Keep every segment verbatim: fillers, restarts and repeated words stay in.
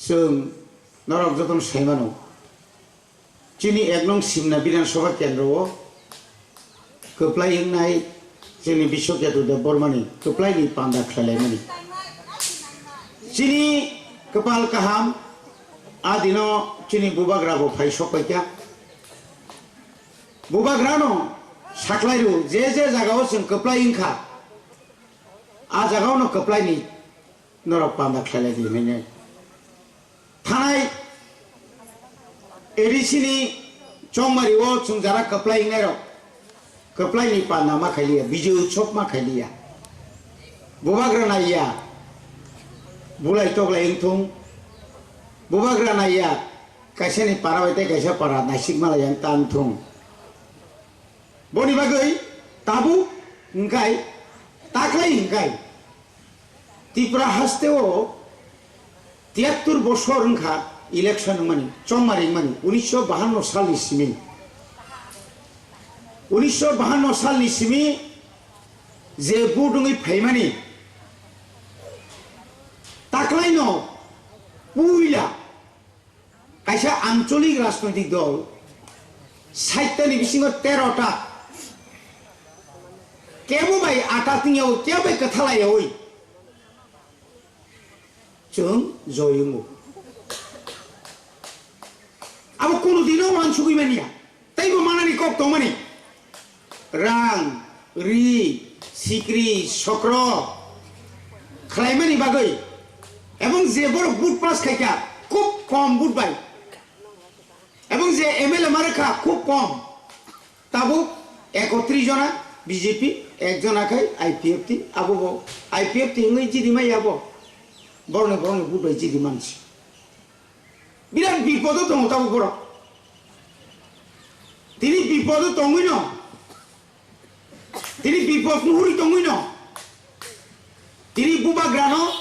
Chwng norok jotono sai mano, chini ek nong Simna Bidhan Sabha kendro o kwplai wngnai chini Biswa Ketu Debbarmani kwplai ni panda khlai laimani. Chini kwpal kaham, a dino chini bubagra bo phai sok pai kha. Bubagra no saklai rw, je je jaga o chwng kwplai wngkha, a jaga o no kwplai ni norok panda khlai lai di hinwi. Thanai A D C ni chongmari o chwng jara kwplai wngnai rok, kwplai ni panda ma khai liya, Bijay Utsav ma khai liya. Bubagra naiya, bulai toklai wngthung. Bubagra naiya, kaisa ni para bai tei kaisa para naisik malai yang tang thung. Boni bagwi tabuk hwnkhai, taklai hwnkhai Tripura haste o tiyattur bosor wngkha election wngmani, chongmari wngmani, unisho bahanno salni simi. Unisho bahanno salni simi je vote wngwi phaimani, taklaino puila kaisa ancholik rajnoitik dol sait ta ni bisingo tero ta kebo bai ata tingyaui, kebo bai kwthalaiyaui chwng joy wngo. Abo kunu dino wansugwi manya. Teibo manani kok tongmani. Rang, ri, sikri, sokro khlaimani bagwi. Ebong je borok vote pass khaikha, khub kom vote bai. Ebong je M L A ma rwkha, khub kom. Tabuk ekotris jona B J P, ekjona khai I P F T, abo bo I P F T wngwi jidi maya bo. Borokni, borokni vote bai jidi mansi. Birat bipodo tongo tabuk borok. Tini bipodo tongwino, tini bipod nuhuri tongwino, tini bubagrano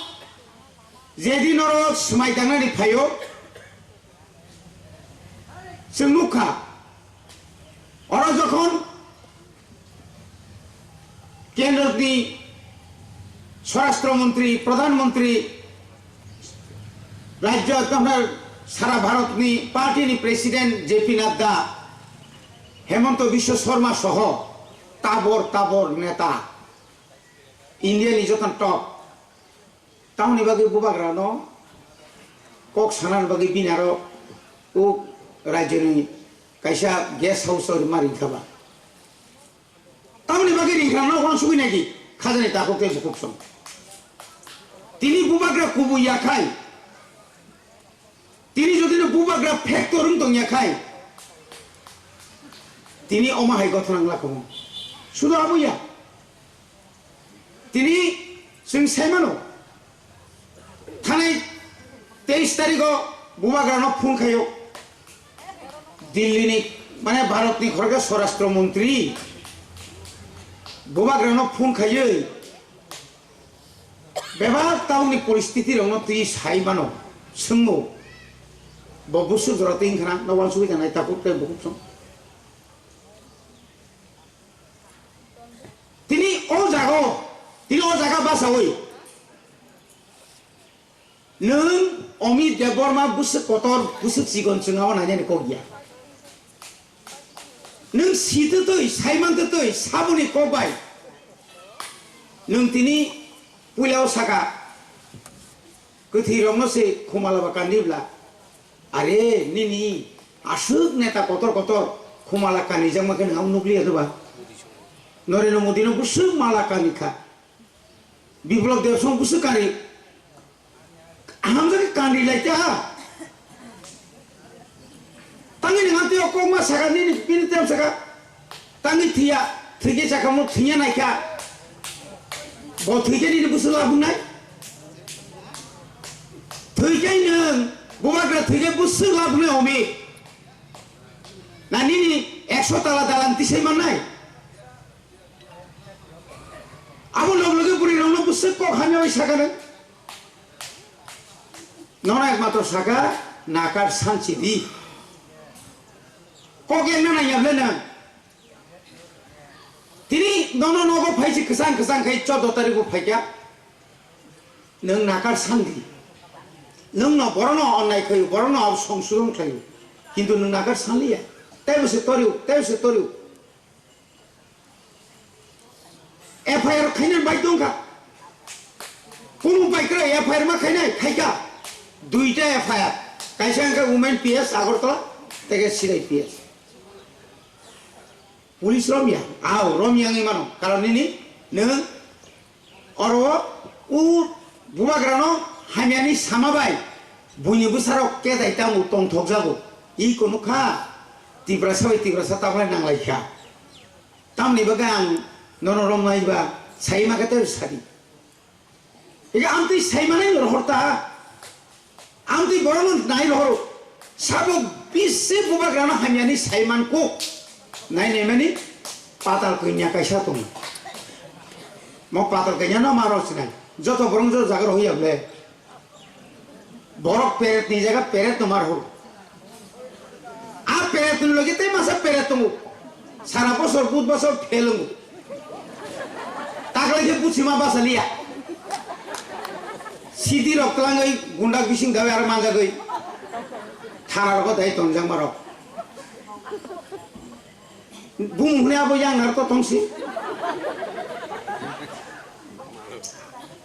jedi norok swmai tangnani phaio, chwng nukha. Oro jokhon Kendroni Swarashtra Montri, Pradhan Montri, Rajya tongthai sara Bharatni party ni President J P Nadda, Hemanta Biswa Sarma soho tabor tabor neta, India ni joto top. Tamoni bagwi bubagrano kok sanani bagwi bini aro o rajyoni kaisa guest house o rwma ringkha ba. Tamoni bagwi ringkha no hwn sugwi nai di khajani takhuk tei bukhuk song. Tini bubagra kubui ya khai, tini jodi no bubagra factor wng tong ya khai, tini omo hai gothona wng lakho. Sudo abo ya. Tini chwng sai mano, thanai teis tarikh o bubagrano phone khaio. Delhi ni, mane Bharat ni khoroksa Swarashtra Montri bubagrano phone khaiwi bebak tabukni poristiti rokno twi sai mano, swngmo. Bo buswk jora twi wngkhana, no wansugwi tangnai takhuk tei bukhuk song. Tini o jaga o, tini o jaga basawi nwng Amit Debbarma bwswk kotor, bwswk chikon chwng abo nainani kok ya. Nwng sitwtwi, saimantwtwi, saboni kok bai nwng tini puila o saka, kwthwi rokno se khumala ba kandi bla. Are, nini aswk neta kotor kotor khumala kanijak ma khe nwng nukliya doba? Narendra Modi no bwswk mala kanikha. Biplab Deb song bwswk kani. Hamjak kani lai ta. Tangi ni nganti o kok ma saka nini bini tem saka. Tangi thiya, thwikhe saka mo thiya naikha. Bo thwikhe nini bwswk labung nai. Thwikhe nwng bubagra thwikhe bwswk labung nai omi. Na nini ekso tala dalan tisai mannai. Abo log loge bwrwi rokno bwswk kok hamya bai saka nang. Nono ekmatro saka nakar sanchi di. Kok ekna nangya ble nang. Tini nono nogo phaisi kwchang kwchang khai chordo tarikh bo phaikha. Nwng nakar san di. Nwng no borok no onnai khlaio, borok no abo songsodon khlaio. Kintu nwng nagar sanliya. Teibo se torio, teibo se torio. F I R khaina bai tongkha. Kumu bai kwrwi F I R ma khainai, khaikha. Duita F I R. Kaisa wngkha Women P S Agartala, tei khe Sirai P S. Police romya, au, romya wngwi mano. Karon nini, nwng oro o bubagrano hamyani sama bai buini bwsarok ketai tamo tongthokjago. I kunu kha, Tiprasa bai Tiprasa tablai nanglaikha. Tamni bagwi ang nono romnai ba sai ma khe tei sadi. Ega amtwi saimanai rohor ta. Amtwi borokno nai rohoro. Sabo bisi bubagrano hamyani saiman kuk. Nai naimani patal kanya kaisa tongo. Mo patal kanya no maro sinai. Joto borok joto jaga rohya ble. Borok peret ni jaga peret no mar horo. A peret ni loge tei masa peret tongo. Sara bosor, bud bosor phelungo. Taklai khe buchima basa liya. Sidi rok twlangwi gunda bising dawi aro manjagwi. Thana rogo dai tongjak marok. Bumung hwnwi abo yang narwkha tongsi.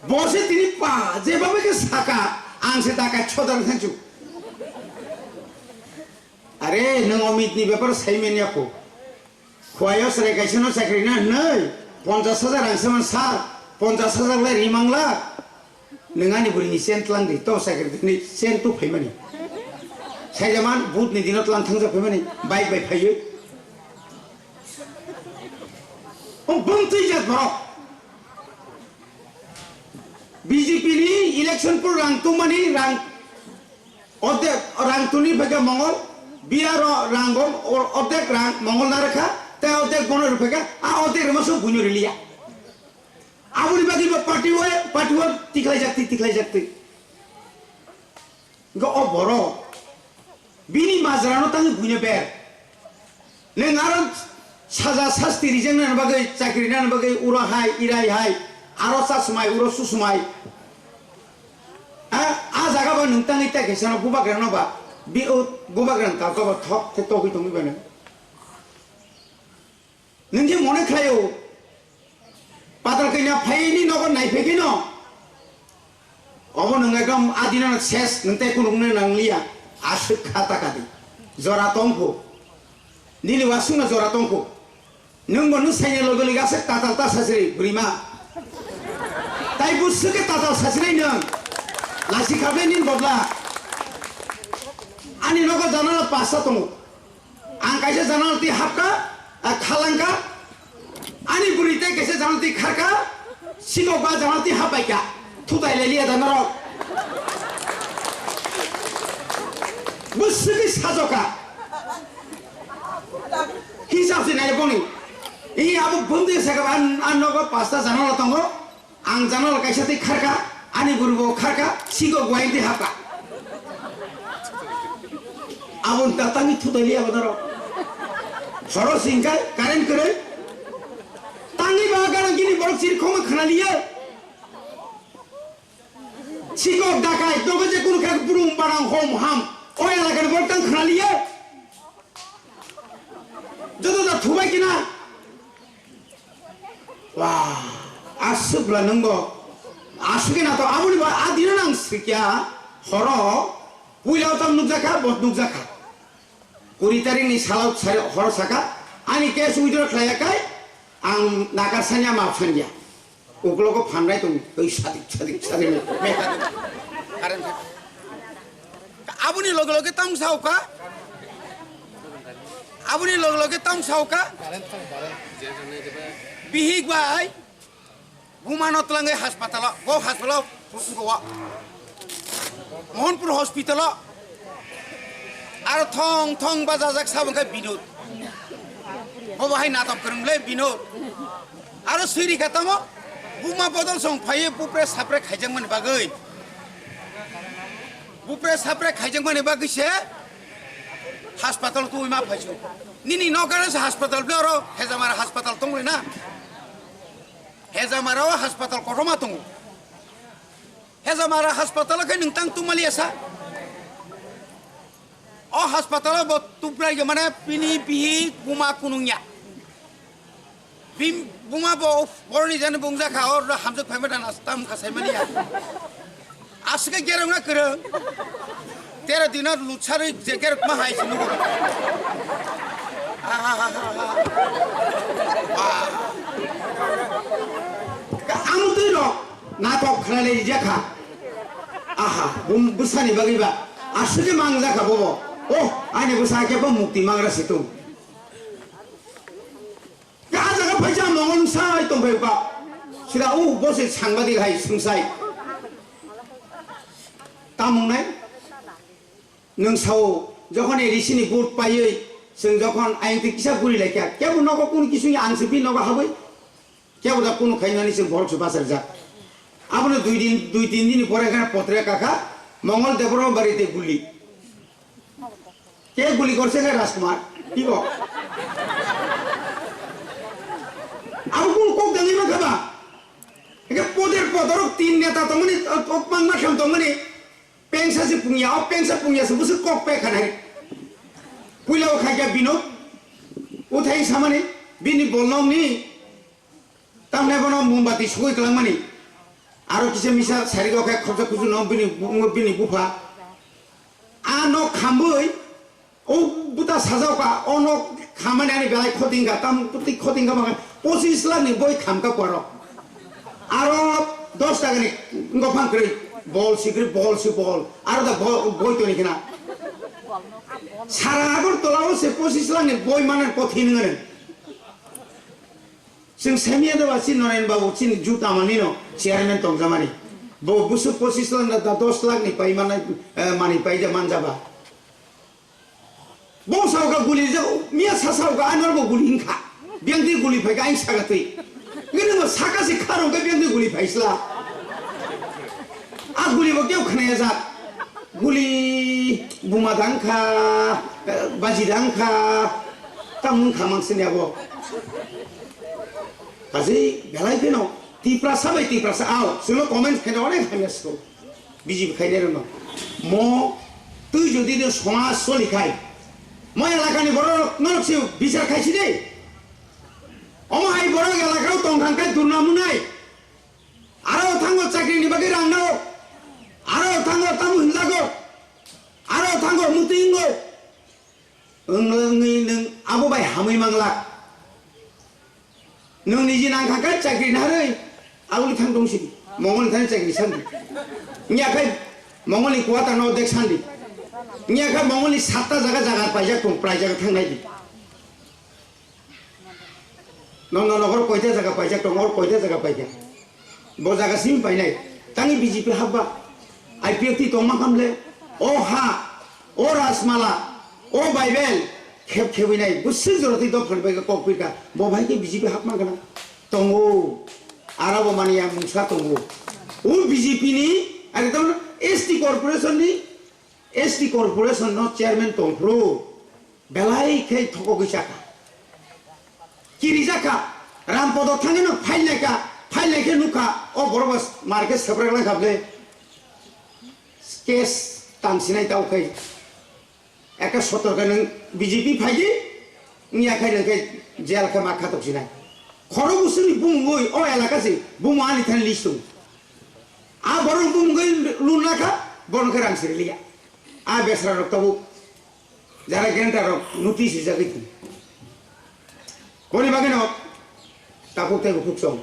Bo se tini pa, jeba bai khe saka, ang se dakai chodang thangchu. Are, nwng Amit ni bepar sai men ya kho. Khwai o chwrai kaisa no chakri na hwnwi, ponchas hajar rang se man sir, ponchas hajar lai ri mangla. Nwng ani bwrwi ni chen tlang di, to chakri ni chen tu phaimani. Saijaman, but ni dino tlang thangjak phaimani, bike bai phaiwi. O bumtwi jat borok. B J P ni election pur rang tongmani rang Ordek rang tuni phaikha Mongol, B R o rang bo or-, ordek rang Mongol na rwkha, tei ordek bono rwphaikha, a ordek rwma song buino riliya. Aboni bagwi bo party o, party o tikhlai jak twi, tikhlai jak twi. Hwnkhe o borok bini majra no tangwi buino ber. Nwng aro saja sasti rijak nani bagwi, chakri nani bagwi, uro hai, irai hai, aro chasmai, uro susmai. A, a jaga ba nwng tangwi tai kaisa no bubagra no ba, bi o bubagra ni kalto ba thok khe togwi tongwi ba nwng. Nwng je mone khlai o, Patal kanya phaini nogo naiphai khe no. Obo nwng ekdom adina no ses nwng tei kunukno nang liya. Aswk kha ta kadi. Jora tongkho. Nini wasung no jora tongkho. Nwng bo nwng saini loge loge aswk tatal ta sasiri bwrwi ma. Tai bwswk khe tatal sasiri nwng. Lasi khabe nin bodla. Ani nogo janala pasta tongo. Ang kaisa janala twi hapka, a, khalangka. Ani bwrwi tei kaisa janala twi kharka, sikok ba janala twi hapbaika. Thutai lai liya da norok. Bwswkwi sajoka. Hisab se nai boni. I abo bwndwi saka an, an nogo pasta janala tongo. Ang janala kaisa twi kharka, ani bwrwi bo kharka, sigo guain twi hapka. Aboni ta tangwi thutai liya bo norok. Horo singkha, current kwrwi. Tangwi ba gana gini borok chiri khoma khna liya. Sikok dakai, dogo je kunu khe brum barang hom ham. O elakani borok tang khna liya. Joto da thubai kina. Wah, aswk bwla nwng bo. Aswk khe na to aboni ba a dino nang sikya horo puila o tam nukjakha, bot nukjakha. Kuri tarik ni salo sari horo saka ani case withdraw khlaiya kai ang nakar sanya map sanya. Uklogo phanrai tong twi sadik sadik sadik mekha. Current kha. Aboni loge loge tang sao kha. Aboni loge loge tang sao kha. Bihik bai bumano twlangwi haspatalo, bo haspatalo go. Mohanpur hospital o aro thong thong bajajak sabo khe Binod. Bo bahai natok kwrwngle Binod. Aro siri kha tamo buma bodol song phaiwi bupre sapre khaijakmani bagwi. Bupre sapre khaijakmani bagwi se hospital twi ma phaisu. Nini nokare se hospital bwle oro Hejamara hospital tongmani na. Hejamara o hospital kotorma tongo. Hezamara hospital khe nwng tang tumaliya sa. O hospital bo tuprai ge mane pini pihi buma kunungya. Bim buma bo boroni jani bungja kha, o hamjak phaima dan tam kha saimani ya. Asike gerang na kereng. Tera dina lutsari je gerang ma hai sinu. Ang tui rok natok khlai lai jakha. Aha, bum bwsani bagwi ba. Asike mang jakha bobo. Oh, ani bwsa khe bo mukti mangra situng. Kajaga phaisa mongol sai tongphai ba. Sira u bo se sangbadik hai sungsai. Tamung nai. Nwng sao jokhon A D C ni vote paiwi, chwng jokhon ayang twi kisa guri laikha. Kebo nogo kunu kisuni ang se bi nogo habwi. Kebo da kunu khainani chwng borok se bachar jak. Abono dui din, dui tin din ni pore kha potre kakha, Mongol Debbarma bari te guli. Ke guli korse khe Rajkumar? Ibo. Abo kunu kok dangwi ma khaba? Eke poder podorok tin neta tongmani, ok mangma kham tongmani. Pengsa se pungya, o pengsa pungya se busu kok pe khanai. Puila o khaikya bino. Uthai samani, bini bolnong ni. Tamne bono mombati sugui kelangmani. Aro kisa misa sarigo khe khopsa kusu no bini, bini bupha. A nok khambui, o buta sajao ka, o nok khamani ani belai khoting ka, tam puti khoting ka bangkha, pochis lakh ni boi kham ka poro. Aro dos taka ni gopang kwrwi, bol si kwrwi, bol si bol. Aro da bo-, boi toni khna. Sara Agartala o se pochis lakh ni boi manan kothin ngani. Chwng semiya doba chini Noren Babu chini juta manino chairman tongjamani. Bo busu pochis lakh na da dos lakh ni pai manai, eh, mani pai da manjaba. Bo sauka guli je miya sa sauka anor bo guli hinkha. Biang di guli phai ka ain saka twi. Ngini bo saka si kharong ka biang di guli phai sla. A guli bo keu khnaya jak. Guli buma dangkha, baji dangkha, tamung khamang sini abo. Kaji belai pheno Tiprasa bai Tiprasa ao, sino comment kheno onek hamya siko. B J P khainai rwno. Mo twi jodi no somaj choli khai, mo elakani borok norok se bichar khai sidi. Omo hai borok elakao tong thang khai durna munai. Aro thango chakri ni bagwi rang nao. Aro thango tamu hinjago. Aro thango muti hingo. Wngwi nwng abo bai hamwi manglak. Nwng niji nang kha khe chakri narwi aboni thang tong sidi. Mongol thani chakri sandi. Nya khai Mongol ni quarter no dek sandi. Nya khai Mongol ni satta jaga jaga paijak tong, prai jaga thang nai di. Nono nohor koita jaga paijak tong, or koita jaga paikha. Bo jaga simi painai. Tangwi B J P habba. I P F T tongma khamle. O ha, o Rajmala, o Bible, khep khebwi nai. Bwswk jorotwi dophani bai kok pirka. Bo bai khe B J P hapma gana. Tongo. Arabo mani yang mungsa tongo. O B J P ni, ekdom S T corporation ni, S T corporation no chairman tongphuru. Belai khe thokogwi chakha. Kirijakha. Rampodo thangwi no phailnaikha. Phailnai khe nukha. O borok bo mar khe swprak langkha bwle. Case tangsinai tao khai. Eka sotor khe nwng B J P phaidi. Wngya khai nwng khe jail khe ma khatok sinai. Khoro busuni bumungwi o elaka se bumo ani thani list tongo. A borok bumungwi lun lakha, borok khe rang siriliya. A besra rok tabuk. Jara genta rok notice rijagwi tong. Boni bagwi no tabuk tei bukhuk song.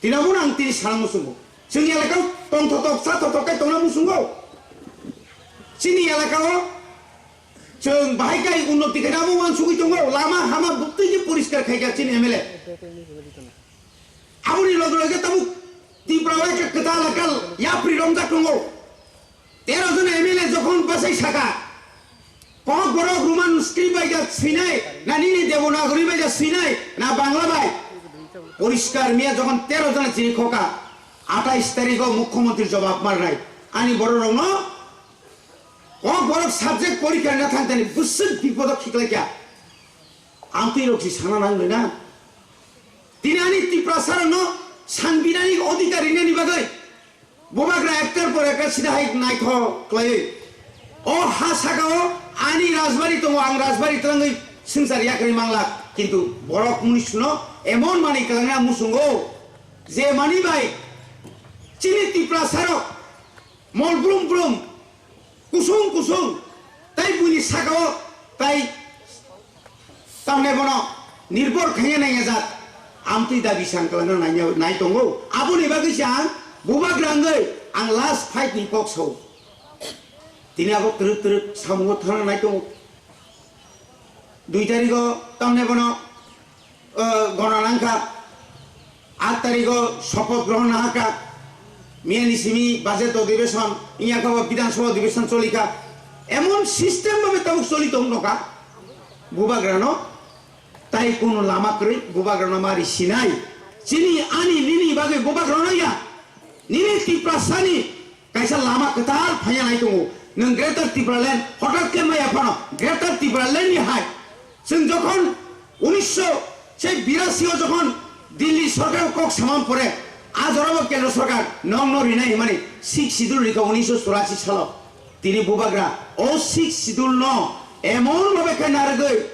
Tini omo ang tini sana muchungo. Chini elaka o tong thotok, cha thotok kai tongna muchungo. Chini elaka o chwng bahai kai unnoti khaina abo uansugwi tongo. Lama hama bwtwi khe poriskar khaikha chini M L A. Aboni loge loge tabuk Tipra o ekta kwtal akal yapri romjak tongo. Tero jon M L A jokhon bwsai saka, Kokborok Roman script bai ja swinai, na nini Devanagari bai ja swinai, na Bangla bai. Poriskar miya jokhon tero jon chini khoka, atais tarikh o mukhyamantri jobab marnai. Ani borok rokno Kokborok subject porikha na thang tani bwswk bipodo khiklaikha. Amtwi rok si sana nang na. Tini ani Tiprasa rokno sangbidhanik odhikar rinani bagwi Bubagra ektar por ekta sida hai naitho khlaiwi. O ha sakao ani rajbari tongo, ang rajbari twlangwi swngchar yakarwi manglak. Kintu borok mwnwi suno emon manwi kwlangna muchungo, je mani bai chini Tiprasarok mol brum brum, kusung kusung, tai buini sakao tai tamne bono nirbor khaina nai ajak. Amtwi dabi sang kwlangna nai, nai tongo. Aboni bagwi se ang bubagra wngwi ang last fight ni kok sao. Tini abo twrwk twrwk samungo thangna nai tongo. Dui tarigo tamne bono, uh, gona nangkha. Aat tarigo sopoth grohon nahakha. Miyani simi budget odhibeshon, inyakha bo Bidhan Sabha odhibeshon cholikha. Emon system bhabe tabuk choli tong nokha. Bubagrano tai kunu lama kwrwi, bubagrano mari sinai. Chini ani nini bagwi bubagrano ya. Nini Tiprasani kaisa lama kwtal phaiya nai tongo. Nwng Greater Tipraland, hotat khe maya phano Greater Tipraland ni hai. Chwng jokhon unisho se birasi o jokhon Delhi sorkar kok samam pore, a jorabo Kendra sorkar nong no rinai himani Sixth Schedule rikha unisho churashi salo. Tini bubagra o Sixth Schedule no emon bhabe khe narwgwi,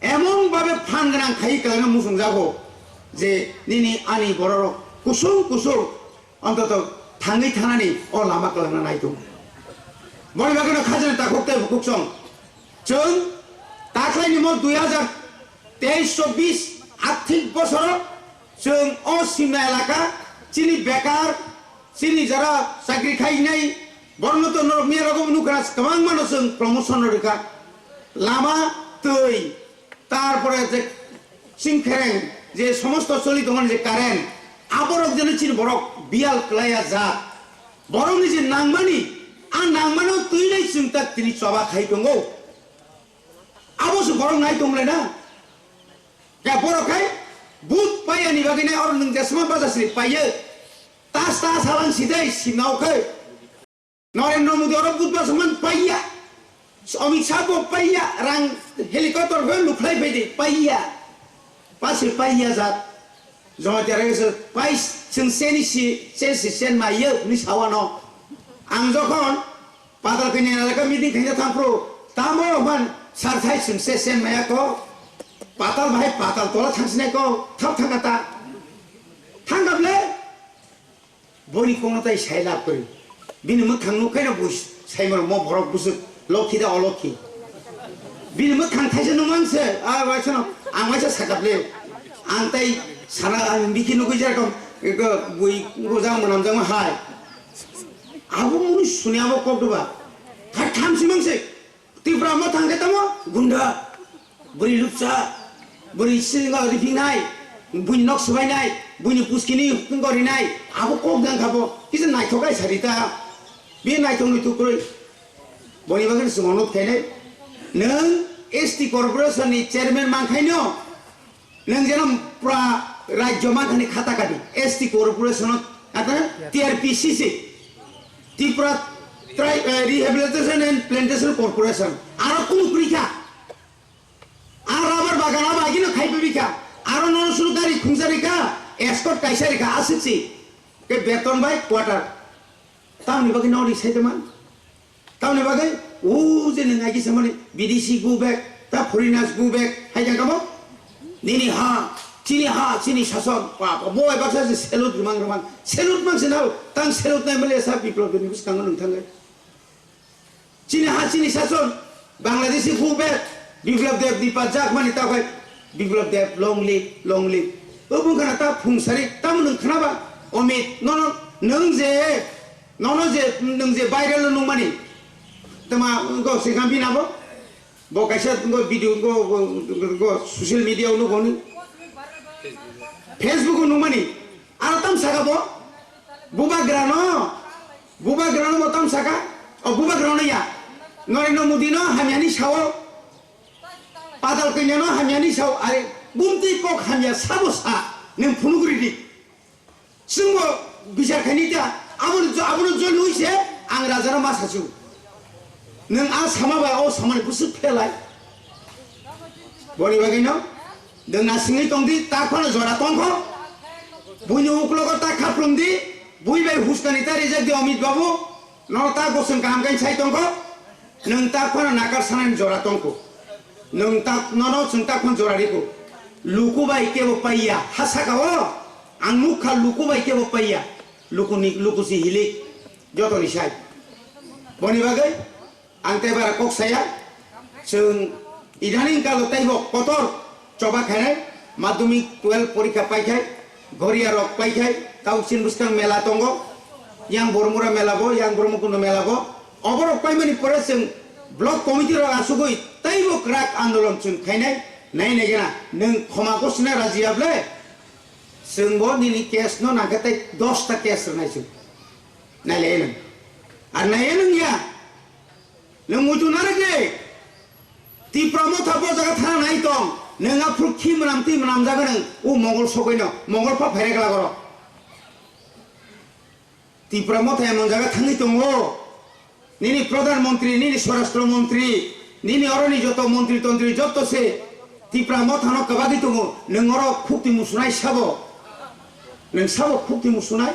emon bhabe phan gwnang khai kwlangna muchungjago je nini ani bororok kusung kusung ontoto thangwi thanani o lama kwlangna nai tongo. Boni bagwino khajani takhuk tei bukhuk song. Chwng takhlaini mo dui hajar teis chobbish athik bosoro chwng o Simna elaka chini bekar, chini jara chakri khainai, borno to norok miya rogo nukha, kwbangma no chwng promotion no rikha. Lama, twi, tarpore je singkhereng je somosto choli tongmani je current, aborok jeno chini borok biyal kwlaiya jat. Borokni je nangmani, a nangmano twinai chwng tak tini choba khai tongo. Abo se borok nai tongmani na? Ya borok khai but paiya ni bagwi nai oro nwng jesma baja sri paiyo. Tas tas halang sidai simnao khai. Narendra Modi oro but baja man paiya. Amit Shah bo paiya, rang helicopter bo lukhlai phaidi paiya. Pasi paiya jat. Jamatia rega se pai chwng seni si, sen si sen maiyo ni sawano. Ang jokhon Patal kini elaka meeting khaina thangphru, tamo man sar thai chwng se sen maya ko. Patal bahai patal tola thangsinai ko, thap thangkata. Thangkable, boni kono tai sai lab kori. Bini mwkhang nukhaino bui saimar mo borok busuk lokhi da olokhi. Bini mwkhang thaisa nungmang se, a waisano, ang waisa sakable. Ang tai sana ang bikhi nukui jarakam, eko bui gojang manamjang hai. Abo muni suni abo kok doba. Kha tham simang se. Tipra mo thang khe tamo gunda. Buri lupsa. Buri singa riphingnai. Bui nok subainai. Bui ni puskini hukung gorinai. Abo kok dang khabo. Kisa naithok ai sarita. Bi naithok ni tukroi. Boni bagwi se onut khainai. Nwng S T corporation ni chairman mankhaino. Nwng jeno pura rajyo mankhani khata kadi, S T corporation, ata T R P C C, Tripura Tri-, eh, Rehabilitation and Plantation Corporation, aro kunu kwrwi kha. A rubber bagan abo agino khai phabi kha. Aro nono suru gari khungsa rikha, escort kaisa rikha, aswk si. Ke beton bai quarter. Tamni bagwi nori sai tongma. Tamni bagwi, o je nwng aiki samani, bidesi go back, ta foreigners go back, hai kha kamo? Nini ha, chini ha, chini sason, pa, pa, bo bai baksa se salute rwmang rwmang, salute mang se nao, tang salute nai mali sa Biplab Debni bwskango nwng thangwi. Chini ha, chini sason, Bangladeshi go back, Biplab Deb ni pa jak mani ta bai, Biplab Deb, long live, long live. O bung khana ta phung sari, tamo nwng khana ba, Omit, nono, nwng je, Nono je nwng je viral no nungmani, tama go se khampi nabo, bo kaisa go video go, go, go social media o nugo ni, Facebook o nungmani, aro tam saka bo, bubagra no, bubagra no bo tam saka, o bubagra no ya, Narendra Modi no hamyani sao, Patal Kalyan no hamyani sao, are bumti kok hamya sabo sa, nwng phunugri di. Chwngbo bichar khaini ta, abono jo-, abono joli wi se ang rajano ma sachu. Nwng a sama bai o samani bwswk phelai. Boni bagwino nwng nasingwi tongdi, ta phano jora tongkho. Buini uklogo ta khaplumdi. Bui bai huskani ta rijak di Amit Babu, nono ta gosong kaham khe sai tongkho, nwng ta phano nakar sanani jora tongkho, nwng ta nono chwng ta phano jora rikho. Luku bai kebo paiya, ha saka o ang nukha luku bai kebo paiya, luku ni, luku si hilik, joto ni sai. Boni bagwi ang tei bara kok saya, chwng idaning kalo teibo kotor choba khainai, madhyamik twelve porikha paikhai, goria rok paikhai, tabuk chini bwskang mela tongo, yang Bormura mela bo, yang Brahmakundo mela bo, oborok paimani pore chwng block committee rok asugwi teibo kwrak andolon chwng khainai, nai nai gana nwng khoma gosina raji able, chwng bo nini case no nangkhe tei dosta case rwnai chwng, nai lai nwng, ar nai nwng ya. Nwng muitu narwk di. Tipra motha bo jaga thana nai tong. Nwng aphuru khi mwnam twi mwnam jaga nwng o Mongol sogwi no. Mongol pha phairek lagoro. Tipra motha emon jaga thangwi tongo. Nini pradhan montri, nini swarashtra montri, nini oroni joto montri tontri joto se Tipra mothano kwbagwi tongo, nwng oro khukti musunai sabo? Nwng sabo khukti musunai?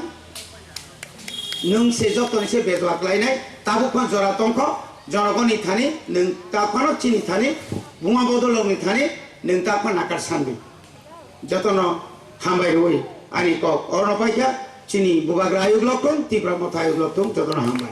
Nwng se jotoni se bejua klainai, tabuk phan jora tongkho, jonogoni thani, nwng ta phano chini thani, buma bodolrokni thani, nwng ta phan nakar sandi. Jotono hambai rwi ani kok orono paikha, chini bubagra ayuk lok tong, Tipra motha ayuk lok tong, jotono hambai.